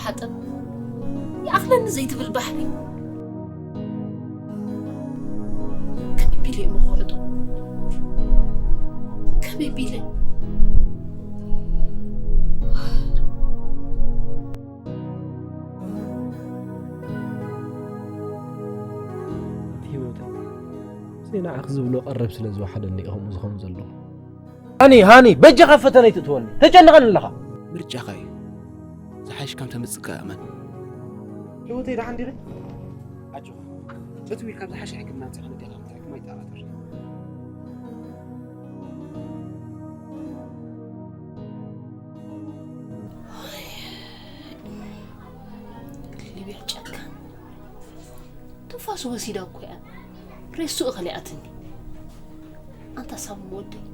ሓጠብ ይኣኽለኒ ዘይትብል ባሕሪ ከመይ ቢለ እሞ ክውዕጦ? ከመይ ቢለ? ህይወት ዘይንዓኽ ዝብሎ ቀረብ ስለ ዝወሓደኒ እዩ ከምኡ ዝኸውን ዘለኹ። ሃኒ ሃኒ በጃኻ ፈተነይ ትእትወኒ ተጨንቐኒ ኣለኻ። ምርጫኻ እዩ ዝሓይሽ ከም ተምጽእ ከኣመን። ህይወተይ ደሓን ዲኺ? ኣጆኻ ጨትዊ ካብ ዝሓሸ ሕክምና ምጽኻ ነዴኻ ምትሕክማ ይጠራጠር። ሊብያ ጨካን ትንፋስ ወሲዳ እኮ እያ ሬስኡ ከሊኣትኒ። ኣንታ ሳብ ወደይ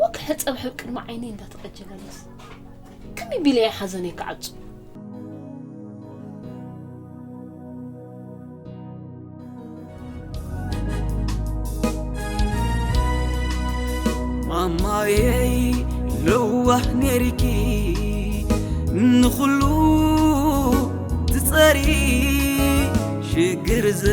ወክ ሕፀብ ሕብ ቅድሚ ዓይነይ እንዳተቐጀለለስ ከመይ ቢለ እየ ሓዘነይ ክዓጹ? ማማየይ ለዋህ ኔርኪ ንኹሉ ትጸሪ ሽግር ዘ